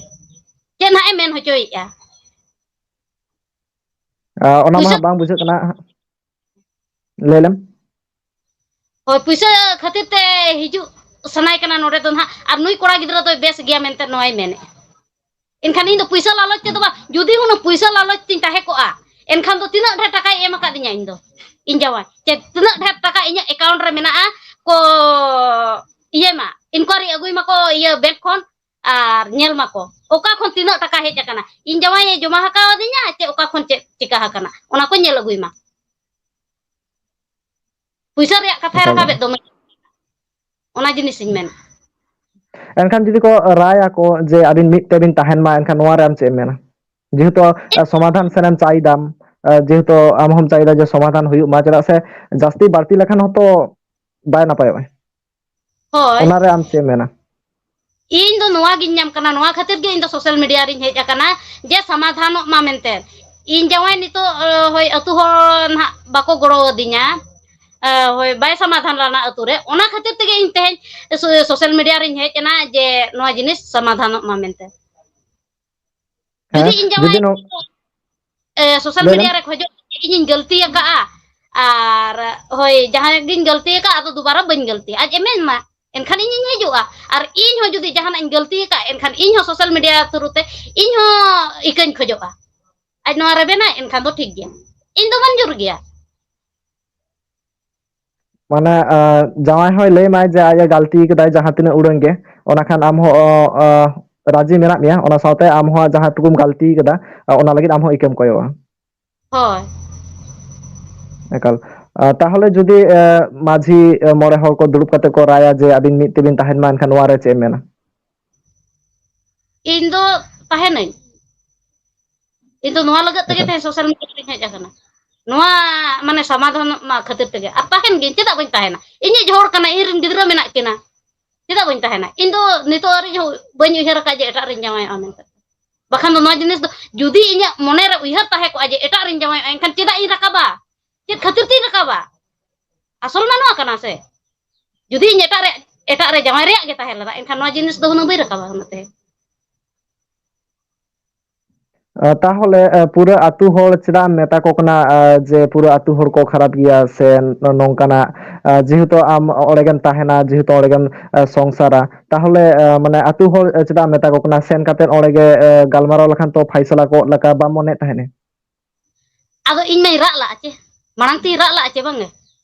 ᱪᱮᱫ ᱱᱟᱦᱟᱜ ᱮ ᱢᱮᱱ ᱦᱚᱪᱚᱭᱮᱫᱼᱟ? ᱟᱨ ᱚᱱᱟ ᱢᱟ ᱯᱩᱭᱥᱟᱹ ᱦᱟᱸᱜ ᱵᱟᱝ ᱵᱩᱡᱷᱟᱹᱜ ᱠᱟᱱᱟ᱾ ᱞᱟᱹᱭ ᱞᱮᱢ᱾ ᱦᱳᱭ, ᱯᱩᱭᱥᱟᱹ ᱠᱷᱟᱹᱛᱤᱨ ᱛᱮ ᱦᱤᱡᱩᱜ ᱥᱟᱱᱟᱭ ᱠᱟᱱᱟ ᱱᱚᱰᱮ ᱫᱚ ᱱᱟᱦᱟᱜ, ᱟᱨ ᱱᱩᱭ ᱠᱚᱲᱟ ᱜᱤᱫᱽᱨᱟᱹ ᱫᱚᱭ ᱵᱮᱥ ᱜᱮᱭᱟ ᱢᱮᱱᱛᱮ ᱱᱚᱣᱟᱭ ᱢᱮᱱᱮᱫᱼᱟ᱾ ᱮᱱᱠᱷᱟᱱ ᱤᱧ ᱫᱚ ᱯᱩᱭᱥᱟᱹ ᱞᱟᱞᱚᱪ ᱛᱮᱫᱚ ᱵᱟᱝ, ᱡᱩᱫᱤ ᱦᱩᱱᱟᱹᱝ ᱯᱩᱭᱥᱟᱹ ᱞᱟᱞᱚᱪ ᱛᱤᱧ ᱛᱟᱦᱮᱸ ᱠᱚᱜᱼᱟ, ᱮᱱᱠᱷᱟᱱ ᱫᱚ ᱛᱤᱱᱟᱹᱜ ᱰᱷᱮᱨ ᱴᱟᱠᱟᱭ ᱮᱢ ᱟᱠᱟᱫᱤᱧᱟ ᱤᱧ ᱫᱚ, ᱤᱧ ᱡᱟᱶᱟᱭ, ᱪᱮ ᱛᱤᱱᱟᱹᱜ ᱰᱷᱮᱨ ᱴᱟᱠᱟ ᱤᱧᱟᱹᱜ account ᱨᱮ ᱢᱮᱱᱟᱜᱼᱟ ᱠᱚ ᱤᱭᱟᱹ ᱢᱟ, inquiry ᱟᱹᱜᱩᱭ ᱢᱟᱠᱚ ᱤᱭᱟᱹ bank ᱠᱷᱚᱱ, ᱟᱨ ᱧᱮᱞ ᱢᱟᱠᱚ ᱚᱠᱟ ᱠᱷᱚᱱ ᱛᱤᱱᱟᱹᱜ ᱴᱟᱠᱟ ᱦᱮᱡ ᱟᱠᱟᱱᱟ, ᱤᱧ ᱡᱟᱶᱟᱭᱮ ᱡᱚᱢᱟ ᱟᱠᱟᱣᱟᱫᱤᱧᱟ ᱪᱮ ᱚᱠᱟ ᱠᱷᱚᱱ ᱪᱮᱫ ᱪᱤᱠᱟ ᱟᱠᱟᱱᱟ, ᱚᱱᱟ ᱠᱚ ᱧᱮᱞ ᱟᱹᱜᱩᱭ ᱢᱟ᱾ ᱯᱩᱭᱥᱟᱹ ᱨᱮᱭᱟᱜ ᱠᱟᱛᱷᱟᱭ ᱮᱠᱟᱞ᱾ ᱨᱟᱠᱟᱵᱮᱫ ᱫᱚ, ᱚᱱᱟ ᱡᱤᱱᱤᱥᱤᱧ ᱢᱮᱱ᱾ ᱮᱱᱠᱷᱟᱱ ᱡᱩᱫᱤ ᱠᱚ ᱨᱟᱭᱟ ᱠᱚ ᱡᱮ ᱟᱹᱵᱤᱱ ᱢᱤᱫ ᱛᱮᱵᱤᱱ ᱛᱟᱦᱮᱱ ᱢᱟ, ᱮᱱᱠᱷᱟᱱ ᱱᱚᱣᱟ ᱨᱮ ᱟᱢ ᱪᱮᱫ ᱮᱢ ᱢᱮᱱᱟ? ᱡᱮᱦᱮᱛᱩ, ᱮ, ᱥᱚᱢᱟᱫᱷᱟᱱ ᱥᱮᱱ ᱮᱢ ᱪᱟᱭ ᱫᱟᱢ, ᱮ, ᱡᱮᱦᱮᱛᱩ ᱟᱢ ᱦᱚᱸᱢ ᱪᱟᱭ ᱫᱟ ᱡᱮ ᱥᱚᱢᱟᱫᱷᱟᱱ ᱦᱩᱭᱩᱜ ᱢᱟ, ᱪᱮᱫᱟᱜ ᱥᱮ ᱡᱟᱹᱥᱛᱤ ᱵᱟᱹᱲᱛᱤ ᱞᱮᱠᱷᱟᱱ ᱦᱚᱸᱛᱚ ᱵᱟᱭ ᱱᱟᱯᱟᱭᱚᱜᱼᱟ᱾ ᱦᱳᱭ᱾ ᱚᱱᱟ ᱨᱮ ᱟᱢ ᱪᱮᱫ ᱮᱢ ᱢᱮᱱᱟ? ᱤᱧ ᱫᱚ ᱱᱚᱣᱟ ᱜᱤᱧ ᱧᱟᱢ ᱠᱟᱱᱟ, ᱱᱚᱣᱟ ᱠᱷᱟᱹᱛᱤᱨ ᱜᱮ ᱤᱧ ᱫᱚ social media ᱨᱤᱧ ᱦᱮᱡ ᱟᱠᱟᱱᱟ ᱡᱮ ᱥᱚᱢᱟᱫᱷᱟᱱᱚᱜ ᱢᱟ ᱢᱮᱱᱛᱮ᱾ ᱤᱧ ᱡᱟᱶᱟᱭ ᱱᱤᱛᱚᱜ, ᱮ, ᱦᱳᱭ, ᱟᱹᱛᱩ ᱦᱚᱲ ᱱᱟᱦᱟᱜ ᱵᱟᱠᱚ ᱜᱚᱲᱚ ᱟᱹᱫᱤᱧᱟ, ᱮ, ᱦᱳᱭ, ᱵᱟᱭ ᱥᱚᱢᱟᱫᱷᱟᱱ ᱞᱮᱱᱟ ᱟᱹᱛᱩ ᱨᱮ, ᱚᱱᱟ ᱠᱷᱟᱹᱛᱤᱨ ᱛᱮᱜᱮ ᱤᱧ ᱛᱮᱦᱮᱧ ᱥᱳ-, social media ᱨᱤᱧ ᱦᱮᱡ ᱮᱱᱟ ᱡᱮ ᱱᱚᱣᱟ ᱡᱤᱱᱤᱥ ᱥᱚᱢᱟᱫᱷᱟᱱᱚᱜ ᱢᱟ ᱢᱮᱱᱛᱮ᱾ ᱡᱩᱫᱤ ᱦᱮᱸ, ᱤᱧ ᱡᱟᱶᱟᱭ ᱡᱩᱫᱤ ᱱᱚ-, ᱮ, social ᱞᱟᱹᱭ ᱞᱮᱢ᱾ media ᱨᱮ ᱠᱷᱚᱡᱚᱜ ᱤᱧᱤᱧ ᱜᱟᱹᱞᱛᱤ ᱟᱠᱟᱫᱼᱟ, ᱟᱨ ᱦᱳᱭ, ᱡᱟᱦᱟᱸ ᱜᱤᱧ ᱜᱟᱹᱞᱛᱤ ᱟᱠᱟᱫᱼᱟ, ᱟᱫᱚ ᱫᱩᱵᱟᱨᱟ ᱵᱟᱹᱧ ᱜᱟᱹᱞᱛᱤᱭᱟ, ᱟᱡ ᱮ ᱢᱮᱱ ᱢᱟ, ᱮᱱᱠᱷᱟᱱ ᱤᱧᱤᱧ ᱦᱤᱡᱩᱜᱼᱟ᱾ ᱟᱨ ᱤᱧ ᱦᱚᱸ ᱡᱩᱫᱤ ᱡᱟᱦᱟᱱᱟᱜ ᱤᱧ ᱜᱟᱹᱞᱛᱤ ᱟᱠᱟᱫ, ᱮᱱᱠᱷᱟᱱ ᱤᱧ ᱦᱚᱸ social media through ᱛᱮ ᱤᱧ ᱦᱚᱸ ᱤᱠᱟᱹᱧ ᱠᱷᱚᱡᱚᱜᱼᱟ᱾ ᱟᱡ ᱱᱚᱣᱟ ᱨᱮᱵᱮᱱᱟᱭ, ᱮᱱᱠᱷᱟᱱ ᱫᱚ ᱴᱷᱤᱠ ᱜᱮᱭᱟ, ᱤᱧ ᱫᱚ ᱢᱚᱧᱡᱩᱨ ᱜᱮᱭᱟ᱾ ᱢᱟᱱᱮ, ᱟ, ᱡᱟᱶᱟᱭ ᱦᱚᱸᱭ ᱞᱟᱹᱭ ᱢᱟᱭ ᱡᱮ ᱟᱡ ᱮ ᱜᱟᱹᱞᱛᱤ ᱠᱟᱫᱟᱭ ᱡᱟᱦᱟᱸ ᱛᱤᱱᱟᱹᱜ ᱩᱰᱟᱹᱝ ᱜᱮ, ᱚᱱᱟ ᱠᱷᱟᱱ ᱟᱢ ᱦᱚᱸ, ᱚ, ᱟ, ᱨᱟᱹᱡᱤ ᱢᱮᱱᱟᱜ ᱢᱮᱭᱟ, ᱚᱱᱟ ᱥᱟᱶᱛᱮ ᱟᱢ ᱦᱚᱸ ᱡᱟᱦᱟᱸ ᱴᱩᱠᱩᱢ ᱜᱟᱹᱞᱛᱤ ᱠᱟᱫᱟ, ᱟ, ᱚᱱᱟ ᱞᱟᱹᱜᱤᱫ ᱟᱢ ᱦᱚᱸ ᱤᱠᱟᱹᱢ ᱠᱚᱭᱚᱜᱼᱟ᱾ ᱦᱳᱭ᱾ ᱮᱠᱟᱞ᱾ ᱟ, ᱛᱟᱦᱚᱞᱮ ᱡᱩᱫᱤ, ᱮ, ᱢᱟᱹᱡᱷᱤ, ᱮ, ᱢᱚᱬᱮ ᱦᱚᱲ ᱠᱚ ᱫᱩᱲᱩᱵ ᱠᱟᱛᱮ ᱠᱚ ᱨᱟᱭᱟ ᱡᱮ ᱟᱹᱵᱤᱱ ᱢᱤᱫ ᱛᱮᱵᱤᱱ ᱛᱟᱦᱮᱱ ᱢᱟ, ᱮᱱᱠᱷᱟᱱ ᱱᱚᱣᱟ ᱨᱮ ᱪᱮᱫ ᱮᱢ ᱢᱮᱱᱟ? ᱤᱧ ᱫᱚ ᱛᱟᱦᱮᱱᱟᱹᱧ᱾ ᱤᱧ ᱫᱚ ᱱᱚᱣᱟ ᱞᱟᱹᱜᱤᱫ ᱛᱮᱜᱮ ᱮᱠᱟᱞ᱾ ᱛᱮᱦᱮᱧ social media ᱨᱤᱧ ᱦᱮᱡ ᱟᱠᱟᱱᱟ᱾ ᱱᱚᱣᱟ ᱢᱟᱱᱮ ᱥᱚᱢᱟᱫᱷᱟᱱᱚᱜ ᱢᱟ ᱠᱷᱟᱹᱛᱤᱨ ᱛᱮᱜᱮ᱾ ᱟᱨ ᱛᱟᱦᱮᱱ ᱜᱤᱭᱟᱹᱧ, ᱪᱮᱫᱟᱜ ᱵᱟᱹᱧ ᱛᱟᱦᱮᱱᱟ? ᱤᱧᱤᱡ ᱦᱚᱲ ᱠᱟᱱᱟᱭ, ᱤᱧ ᱨᱮᱱ ᱜᱤᱫᱽᱨᱟᱹ ᱢᱮᱱᱟᱜ ᱠᱤᱱᱟ᱾ ᱪᱮᱫᱟᱜ ᱵᱟᱹᱧ ᱛᱟᱦᱮᱱᱟ? ᱤᱧ ᱫᱚ ᱱᱤᱛᱚᱜ ᱦᱟᱹᱨᱤᱡ ᱦᱚᱸ ᱵᱟᱹᱧ ᱩᱭᱦᱟᱹᱨ ᱟᱠᱟᱫ ᱡᱮ ᱮᱴᱟᱜ ᱨᱤᱧ ᱡᱟᱶᱟᱭᱚᱜᱼᱟ ᱢᱮᱱᱛᱮ᱾ ᱵᱟᱠᱷᱟᱱ ᱫᱚ ᱱᱚᱣᱟ ᱡᱤᱱᱤᱥ ᱫᱚ ᱡᱩᱫᱤ ᱤᱧᱟᱹᱜ ᱢᱚᱱᱮ ᱨᱮ ᱩᱭᱦᱟᱹᱨ ᱛᱟᱦᱮᱸ ᱠᱚᱜᱼᱟ ᱡᱮ ᱮᱴᱟᱜ ᱨᱤᱧ ᱡᱟᱶᱟᱭᱚᱜᱼᱟ, ᱮᱱᱠᱷᱟᱱ ᱪᱮᱫᱟᱜ ᱤᱧ ᱨᱟᱠᱟᱵᱟ? ᱪᱮᱫ ᱠᱷᱟᱹᱛᱤᱨ ᱛᱤᱧ ᱨᱟᱠᱟᱵᱟ? ᱟᱥᱚᱞ ᱢᱟ ᱱᱚᱣᱟ ᱠᱟᱱᱟ ᱥᱮ, ᱡᱩᱫᱤ ᱤᱧ ᱮᱴᱟᱜ ᱨᱮ, ᱮᱴᱟᱜ ᱨᱮ ᱡᱟᱶᱟᱭ ᱨᱮᱭᱟᱜ ᱜᱮ ᱛᱟᱦᱮᱸ ᱞᱮᱱᱟ, ᱮᱱᱠᱷᱟᱱ ᱱᱚᱣᱟ ᱡᱤᱱᱤᱥ ᱫᱚ ᱦᱩᱱᱟᱹᱝ ᱵᱟᱹᱧ ᱨᱟᱠᱟᱵᱟ ᱦᱩᱱᱟᱹᱝ ᱛᱮ᱾ ᱛᱟᱦᱚᱞᱮ ᱯᱩᱨᱟᱹ ᱟᱹᱛᱩ ᱦᱚᱲ ᱪᱮᱫᱟᱜ ᱮᱢ ᱢᱮᱛᱟ ᱠᱚ ᱠᱟᱱᱟ ᱡᱮ ᱯᱩᱨᱟᱹ ᱟᱹᱛᱩ ᱦᱚᱲ ᱠᱚ ᱠᱷᱟᱨᱟᱯ ᱜᱮᱭᱟ ᱥᱮ ᱱᱚᱝᱠᱟᱱᱟᱜ? ᱡᱮᱦᱮᱛᱩ ᱟᱢ ᱚᱸᱰᱮ ᱜᱮᱢ ᱛᱟᱦᱮᱱᱟ, ᱡᱮᱦᱮᱛᱩ ᱚᱸᱰᱮ ᱜᱮᱢ ᱥᱚᱝᱥᱟᱨᱟ, ᱛᱟᱦᱚᱞᱮ ᱢᱟᱱᱮ ᱟᱹᱛᱩ ᱦᱚᱲ ᱪᱮᱫᱟᱜ ᱮᱢ ᱢᱮᱛᱟ ᱠᱚ ᱠᱟᱱᱟ? ᱥᱮᱱ ᱠᱟᱛᱮ ᱚᱸᱰᱮ ᱜᱮ ᱜᱟᱞᱢᱟᱨᱟᱣ ᱞᱮᱠᱷᱟᱱ ᱛᱚ ᱯᱷᱟᱭᱥᱟᱞᱟ ᱠᱚᱜ ᱞᱮᱠᱟ ᱵᱟᱢ ᱢᱚᱱᱮᱭᱮᱫ ᱛᱟᱦᱮᱸᱱᱟ? ᱟᱫᱚ ᱤᱧ ᱢᱟᱧ ᱨᱟᱜ ᱞᱟᱜᱼᱟ ᱪᱮ? ᱢᱟᱲᱟᱝ ᱛᱤᱧ ᱨᱟᱜ ᱞᱟᱜᱼᱟ ᱪᱮ ᱵᱟᱝᱜᱮ?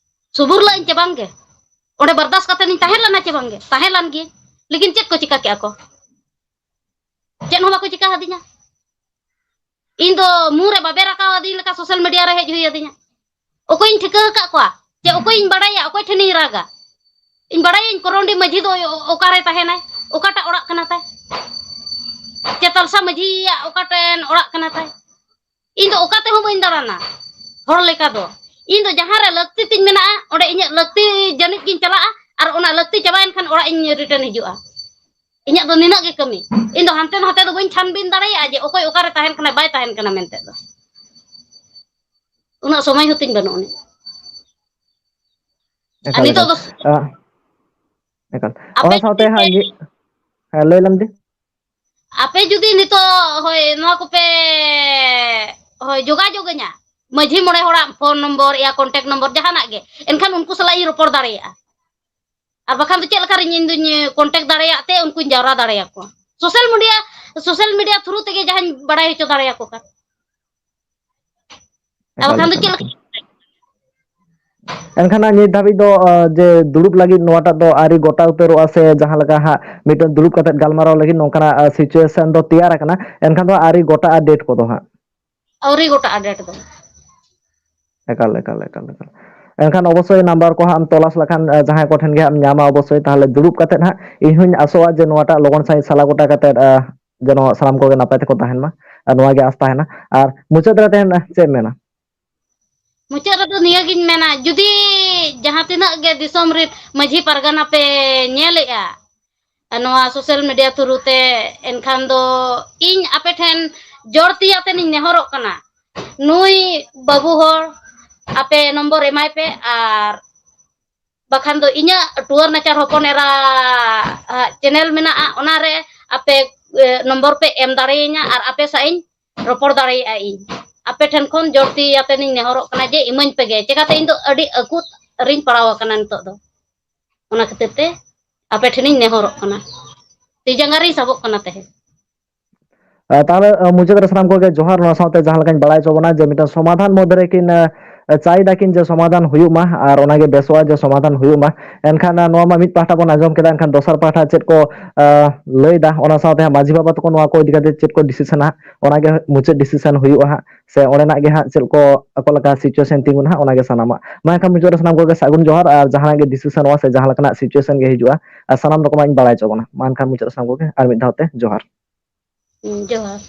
ᱥᱩᱵᱩᱨ ᱞᱟᱜ ᱟᱹᱧ ᱪᱮ ᱵᱟᱝᱜᱮ? ᱚᱸᱰᱮ ᱵᱟᱨᱫᱟᱥ ᱠᱟᱛᱮ ᱤᱧ ᱛᱟᱦᱮᱸ ᱞᱮᱱᱟ ᱪᱮ ᱵᱟᱝᱜᱮ? ᱛᱟᱦᱮᱸ ᱞᱮᱱ ᱜᱤᱭᱟᱹᱧ᱾ ᱞᱮᱠᱤᱱ ᱪᱮᱫ ᱠᱚ ᱪᱤᱠᱟ ᱠᱮᱜᱼᱟ ᱠᱚ? ᱪᱮᱫ ᱦᱚᱸ ᱵᱟᱠᱚ ᱪᱤᱠᱟ ᱦᱟᱫᱤᱧᱟ᱾ ᱤᱧ ᱫᱚ ᱢᱩ ᱨᱮ ᱵᱟᱵᱮᱨ ᱟᱠᱟᱣ ᱟᱹᱫᱤᱧ ᱞᱮᱠᱟ ᱥᱳᱥᱟᱞ ᱢᱤᱰᱤᱭᱟ ᱨᱮ ᱦᱮᱡ ᱦᱩᱭ ᱟᱹᱫᱤᱧᱟ᱾ ᱚᱠᱚᱭᱤᱧ ᱴᱷᱤᱠᱟᱹ ᱟᱠᱟᱫ ᱠᱚᱣᱟ? ᱪᱮ ᱚᱠᱚᱭᱤᱧ ᱵᱟᱲᱟᱭᱟ? ᱚᱠᱚᱭ ᱴᱷᱮᱱᱤᱧ ᱨᱟᱜᱟ? ᱤᱧ ᱵᱟᱲᱟᱭᱟᱹᱧ ᱠᱚᱨᱚᱱᱰᱤ ᱢᱟᱹᱡᱷᱤ ᱫᱚ ᱚᱠᱟᱨᱮ ᱛᱟᱦᱮᱱᱟᱭ? ᱚᱠᱟᱴᱟᱜ ᱚᱲᱟᱜ ᱠᱟᱱᱟ ᱛᱟᱭ? ᱪᱮ ᱛᱟᱞᱥᱟ ᱢᱟᱹᱡᱷᱤᱭᱟᱜ ᱚᱠᱟᱴᱮᱱ ᱚᱲᱟᱜ ᱠᱟᱱᱟ ᱛᱟᱭ? ᱤᱧ ᱫᱚ ᱚᱠᱟ ᱛᱮᱦᱚᱸ ᱵᱟᱹᱧ ᱫᱟᱬᱟᱱᱟ ᱦᱚᱲ ᱞᱮᱠᱟ ᱫᱚ᱾ ᱤᱧ ᱫᱚ ᱡᱟᱦᱟᱸ ᱨᱮ ᱞᱟᱹᱠᱛᱤ ᱛᱤᱧ ᱢᱮᱱᱟᱜᱼᱟ, ᱚᱸᱰᱮ ᱤᱧᱟᱹᱜ ᱞᱟᱹᱠᱛᱤ ᱡᱟᱹᱱᱤᱡ ᱜᱤᱧ ᱪᱟᱞᱟᱜᱼᱟ, ᱟᱨ ᱚᱱᱟ ᱞᱟᱹᱠᱛᱤ ᱪᱟᱵᱟᱭᱮᱱ ᱠᱷᱟᱱ ᱚᱲᱟᱜ ᱤᱧ ᱨᱤᱴᱟᱨᱱ ᱦᱤᱡᱩᱜᱼᱟ᱾ ᱤᱧᱟᱹᱜ ᱫᱚ ᱱᱤᱱᱟᱹᱜ ᱜᱮ ᱠᱟᱹᱢᱤ᱾ ᱤᱧ ᱫᱚ ᱦᱟᱱᱛᱮ ᱱᱟᱛᱮ ᱫᱚ ᱵᱟᱹᱧ ᱪᱷᱟᱱᱵᱤᱱ ᱫᱟᱲᱮᱭᱟᱜᱼᱟ ᱡᱮ ᱚᱠᱚᱭ ᱚᱠᱟᱨᱮ ᱛᱟᱦᱮᱱ ᱠᱟᱱᱟᱭ, ᱵᱟᱭ ᱛᱟᱦᱮᱱ ᱠᱟᱱᱟ ᱢᱮᱱᱛᱮ ᱫᱚ᱾ ᱩᱱᱟᱹᱜ ᱥᱚᱢᱚᱭ ᱦᱚᱸ ᱛᱤᱧ ᱵᱟᱹᱱᱩᱜ ᱟᱹᱱᱤᱡ᱾ ᱟᱨ ᱮᱠᱟᱞ, ᱱᱤᱛᱚᱜ ᱮᱠᱟᱞ᱾ ᱫᱚ ᱟ, ᱮᱠᱟᱞ᱾ ᱟᱯᱮ ᱚᱱᱟ ᱥᱟᱶᱛᱮ ᱡᱩᱫᱤ ᱯᱮ, ᱦᱟᱸᱜ ᱡᱮ, ᱦᱮᱸ, ᱞᱟᱹᱭ ᱞᱮᱢ ᱫᱤ᱾ ᱟᱯᱮ ᱡᱩᱫᱤ ᱱᱤᱛᱚᱜ ᱦᱳᱭ ᱱᱚᱣᱟ ᱠᱚᱯᱮ ᱦᱳᱭ ᱡᱳᱜᱟᱡᱳᱜᱽ ᱟᱹᱧᱟ, ᱢᱟᱹᱡᱷᱤ ᱢᱚᱬᱮ ᱦᱚᱲᱟᱜ ᱯᱷᱳᱱ ᱱᱚᱢᱵᱚᱨ ᱭᱟ ᱠᱚᱱᱴᱮᱠᱴ ᱱᱚᱢᱵᱚᱨ ᱡᱟᱦᱟᱱᱟᱜ ᱜᱮ, ᱮᱱᱠᱷᱟᱱ ᱩᱱᱠᱩ ᱥᱟᱞᱟᱜ ᱤᱧ ᱨᱚᱯᱚᱲ ᱫᱟᱲᱮᱭᱟᱜᱼᱟ᱾ ᱟᱨ ᱵᱟᱠᱷᱟᱱ ᱫᱚ ᱪᱮᱫ ᱞᱮᱠᱟᱨᱮ ᱤᱧ ᱫᱩᱧ ᱠᱚᱱᱴᱮᱠᱴ ᱫᱟᱲᱮᱭᱟᱜ ᱛᱮ ᱩᱱᱠᱩᱧ ᱡᱟᱣᱨᱟ ᱫᱟᱲᱮᱭᱟᱠᱚᱣᱟ? Social media, social media through ᱛᱮᱜᱮ ᱡᱟᱦᱟᱸᱧ ᱵᱟᱲᱟᱭ ᱦᱚᱪᱚ ᱫᱟᱲᱮᱭᱟᱠᱚ ᱠᱟᱱ᱾ ᱟᱨ ᱮᱠᱟᱞ, ᱵᱟᱠᱷᱟᱱ ᱫᱚ ᱮᱠᱟᱞ, ᱪᱮᱫ ᱞᱮᱠᱟ? ᱮᱠᱟᱞ᱾ ᱮᱱᱠᱷᱟᱱ ᱦᱟᱸᱜ ᱱᱤᱛ ᱫᱷᱟᱹᱵᱤᱡ ᱫᱚ, ᱟ, ᱡᱮ ᱫᱩᱲᱩᱵ ᱞᱟᱹᱜᱤᱫ ᱱᱚᱣᱟᱴᱟᱜ ᱫᱚ ᱟᱹᱣᱨᱤ ᱜᱚᱴᱟ ᱩᱛᱟᱹᱨᱚᱜᱼᱟ ᱥᱮ ᱡᱟᱦᱟᱸ ᱞᱮᱠᱟ ᱦᱟᱸᱜ ᱢᱤᱫᱴᱮᱱ ᱫᱩᱲᱩᱵ ᱠᱟᱛᱮᱫ ᱜᱟᱞᱢᱟᱨᱟᱣ ᱞᱟᱹᱜᱤᱫ ᱱᱚᱝᱠᱟᱱᱟᱜ, ᱟ, situation ᱫᱚ ᱛᱮᱭᱟᱨ ᱟᱠᱟᱱᱟ, ᱮᱱᱠᱷᱟᱱ ᱫᱚ ᱟᱹᱣᱨᱤ ᱜᱚᱴᱟᱜᱼᱟ ᱰᱮᱴ ᱠᱚᱫᱚ ᱦᱟᱸᱜ᱾ ᱟᱹᱣᱨᱤ ᱜᱚᱴᱟᱜᱼᱟ ᱰᱮᱴ ᱫᱚ᱾ ᱮᱠᱟᱞ, ᱮᱠᱟᱞ, ᱮᱠᱟᱞ, ᱮᱠᱟᱞ᱾ ᱮᱱᱠᱷᱟᱱ ᱚᱵᱚᱥᱥᱳᱭ ᱱᱟᱢᱵᱟᱨ ᱠᱚ ᱦᱟᱸᱜ ᱮᱢ ᱛᱚᱞᱟᱥ ᱞᱮᱠᱷᱟᱱ, ᱟ, ᱡᱟᱦᱟᱸᱭ ᱠᱚᱴᱷᱮᱱ ᱜᱮ ᱦᱟᱸᱜ ᱮᱢ ᱧᱟᱢᱟ, ᱚᱵᱚᱥᱥᱳᱭ ᱛᱟᱦᱚᱞᱮ ᱫᱩᱲᱩᱵ ᱠᱟᱛᱮᱫ ᱦᱟᱸᱜ ᱤᱧ ᱦᱚᱸᱧ ᱟᱥᱚᱜᱼᱟ ᱡᱮ ᱱᱚᱣᱟᱴᱟᱜ ᱞᱚᱜᱚᱱ ᱥᱟᱺᱦᱤᱡ ᱥᱟᱞᱟ ᱜᱚᱴᱟ ᱠᱟᱛᱮᱫ, ᱟ, ᱡᱮᱱᱚ ᱥᱟᱱᱟᱢ ᱠᱚᱜᱮ ᱱᱟᱯᱟᱭ ᱛᱮᱠᱚ ᱛᱟᱦᱮᱱ ᱢᱟ᱾ ᱟᱨ ᱱᱚᱣᱟ ᱜᱮ ᱟᱸᱥ ᱛᱟᱦᱮᱱᱟ᱾ ᱟᱨ ᱢᱩᱪᱟᱹᱫ ᱨᱮ ᱛᱟᱦᱮᱱ, ᱟ, ᱪᱮᱫ ᱮᱢ ᱢᱮᱱᱟ? ᱢᱩᱪᱟᱹᱫ ᱨᱮᱫᱚ ᱱᱤᱭᱟᱹᱜᱤᱧ ᱢᱮᱱᱟ, ᱡᱩᱫᱤ ᱡᱟᱦᱟᱸ ᱛᱤᱱᱟᱹᱜ ᱜᱮ ᱫᱤᱥᱚᱢ ᱨᱮ ᱢᱟᱹᱡᱷᱤ ᱯᱟᱨᱜᱟᱱᱟ ᱯᱮ ᱧᱮᱞᱮᱜᱼᱟ ᱱᱚᱣᱟ ᱥᱳᱥᱟᱞ ᱢᱤᱰᱤᱭᱟ ᱛᱷᱨᱩ ᱛᱮ, ᱮᱱᱠᱷᱟᱱ ᱫᱚ ᱤᱧ ᱟᱯᱮ ᱴᱷᱮᱱ ᱡᱳᱨ ᱛᱤ ᱟᱛᱮ ᱤᱧ ᱱᱮᱦᱚᱨᱚᱜ ᱠᱟᱱᱟ, ᱱᱩᱭ ᱵᱟᱹᱵᱩ ᱦᱚᱲ ᱟᱯᱮ ᱱᱚᱢᱵᱚᱨ ᱮᱢᱟᱭ ᱯᱮ, ᱟᱨ ᱵᱟᱠᱷᱟᱱ ᱫᱚ ᱤᱧᱟᱹᱜ ᱴᱩᱣᱟᱹᱨ ᱱᱟᱪᱟᱨ ᱦᱚᱯᱚᱱ ᱮᱨᱟ ᱪᱮᱱᱮᱞ ᱢᱮᱱᱟᱜᱼᱟ, ᱚᱱᱟᱨᱮ ᱟᱯᱮ ᱱᱚᱢᱵᱚᱨ ᱯᱮ ᱮᱢ ᱫᱟᱲᱮᱭᱟᱹᱧᱟ ᱟᱨ ᱟᱯᱮ ᱥᱟᱶ ᱤᱧ ᱨᱚᱯᱚᱲ ᱫᱟᱲᱮᱭᱟᱜᱼᱟ᱾ ᱤᱧ ᱟᱯᱮ ᱴᱷᱮᱱ ᱠᱷᱚᱱ ᱡᱳᱨ ᱛᱤ ᱟᱯᱮ ᱱᱤᱧ ᱱᱮᱦᱚᱨᱚᱜ ᱠᱟᱱᱟ ᱡᱮ ᱤᱢᱟᱹᱧ ᱯᱮᱜᱮ, ᱪᱮᱠᱟᱛᱮ ᱤᱧ ᱫᱚ ᱟᱹᱰᱤ ᱟᱹᱠᱩᱛ ᱨᱤᱧ ᱯᱟᱲᱟᱣ ᱟᱠᱟᱱᱟ ᱱᱤᱛᱚᱜ ᱫᱚ᱾ ᱚᱱᱟ ᱠᱷᱟᱹᱛᱤᱨ ᱛᱮ ᱟᱯᱮ ᱴᱷᱮᱱᱤᱧ ᱱᱮᱦᱚᱨᱚᱜ ᱠᱟᱱᱟ, ᱛᱤ ᱡᱟᱸᱜᱟ ᱨᱤᱧ ᱥᱟᱵᱚᱜ ᱠᱟᱱᱟ ᱛᱮᱦᱮᱧ᱾ ᱟᱨ ᱛᱟᱦᱚᱞᱮ ᱟᱸ, ᱢᱩᱪᱟᱹᱫ ᱨᱮ ᱥᱟᱱᱟᱢ ᱠᱚᱜᱮ ᱡᱚᱦᱟᱨ᱾ ᱱᱚᱣᱟ ᱥᱟᱶᱛᱮ ᱡᱟᱦᱟᱸ ᱞᱮᱠᱟᱧ ᱵᱟᱲᱟᱭ ᱦᱚᱪᱚ ᱵᱚᱱᱟ ᱡᱮ ᱢᱤᱫᱴᱟᱝ ᱥᱚᱢᱟᱫᱷᱟᱱ ᱢᱚᱫᱽᱫᱷᱮ ᱨᱮᱠᱤᱱ ᱟᱸ, ᱪᱟᱭ ᱫᱟᱠᱤᱱ ᱡᱮ ᱥᱚᱢᱟᱫᱷᱟᱱ ᱦᱩᱭᱩᱜ ᱢᱟ ᱟᱨ ᱚᱱᱟᱜᱮ ᱵᱮᱥᱚᱜᱼᱟ ᱡᱮ ᱥᱚᱢᱟᱫᱷᱟᱱ ᱦᱩᱭᱩᱜ ᱢᱟ᱾ ᱮᱱᱠᱷᱟᱱ ᱟᱸ, ᱱᱚᱣᱟ ᱢᱟ ᱢᱤᱫ ᱯᱟᱦᱴᱟ ᱵᱚᱱ ᱟᱸᱡᱚᱢ ᱠᱮᱫᱟ, ᱮᱱᱠᱷᱟᱱ ᱫᱚᱥᱟᱨ ᱯᱟᱦᱴᱟ ᱪᱮᱫ ᱠᱚ ᱟᱸ, ᱞᱟᱹᱭ ᱮᱫᱟ, ᱚᱱᱟ ᱥᱟᱶᱛᱮ ᱦᱟᱸᱜ ᱢᱟᱹᱡᱷᱤ ᱵᱟᱵᱟ ᱛᱟᱠᱚ ᱱᱚᱣᱟ ᱠᱚ ᱤᱫᱤ ᱠᱟᱛᱮ ᱪᱮᱫ ᱠᱚ ᱰᱤᱥᱤᱥᱚᱱᱟ ᱦᱟᱸᱜ, ᱚᱱᱟᱜᱮ ᱢᱩᱪᱟᱹᱫ ᱰᱤᱥᱤᱥᱚᱱ ᱦᱩᱭᱩᱜᱼᱟ ᱦᱟᱸᱜ, ᱥᱮ ᱚᱸᱰᱮᱱᱟᱜ ᱜᱮ ᱦᱟᱸᱜ ᱪᱮᱫ ᱠᱚ ᱟᱠᱚ ᱞᱮᱠᱟ ᱥᱤᱪᱩᱭᱮᱥᱚᱱ ᱛᱤᱸᱜᱩᱱᱟ ᱦᱟᱸᱜ, ᱚᱱᱟᱜᱮ ᱥᱟᱱᱟᱢᱟᱜ᱾ ᱢᱟ ᱮᱱᱠᱷᱟᱱ ᱢᱩᱪᱟᱹᱫ ᱨᱮ ᱥᱟᱱᱟᱢ ᱠᱚᱜᱮ ᱥᱟᱹᱜᱩᱱ ᱡᱚᱦᱟᱨ, ᱟᱨ ᱡᱟᱦᱟᱱᱟᱜ ᱜᱮ ᱰᱤᱥᱤᱥᱚᱱᱚᱜᱼᱟ ᱥᱮ ᱡᱟᱦᱟᱸ ᱞᱮᱠᱟᱱᱟᱜ ᱥᱤᱪᱩᱭᱮᱥᱚᱱ ᱜᱮ ᱦᱤᱡᱩᱜᱼᱟ, ᱟᱨ ᱥᱟᱱᱟᱢ ᱨᱚᱠᱚᱢᱟᱜ ᱤᱧ ᱵᱟᱲᱟᱭ ᱦᱚᱪᱚ ᱵᱚᱱᱟ᱾ ᱢᱟ ᱮᱱᱠᱷᱟᱱ ᱢᱩᱪᱟᱹᱫ ᱨᱮ ᱥᱟᱱᱟᱢ ᱠᱚᱜᱮ ᱟᱨ ᱢᱤᱫ ᱫᱷᱟᱣ ᱛᱮ ᱡᱚᱦᱟᱨ᱾ ᱦᱩᱸ, ᱡᱚᱦᱟᱨ᱾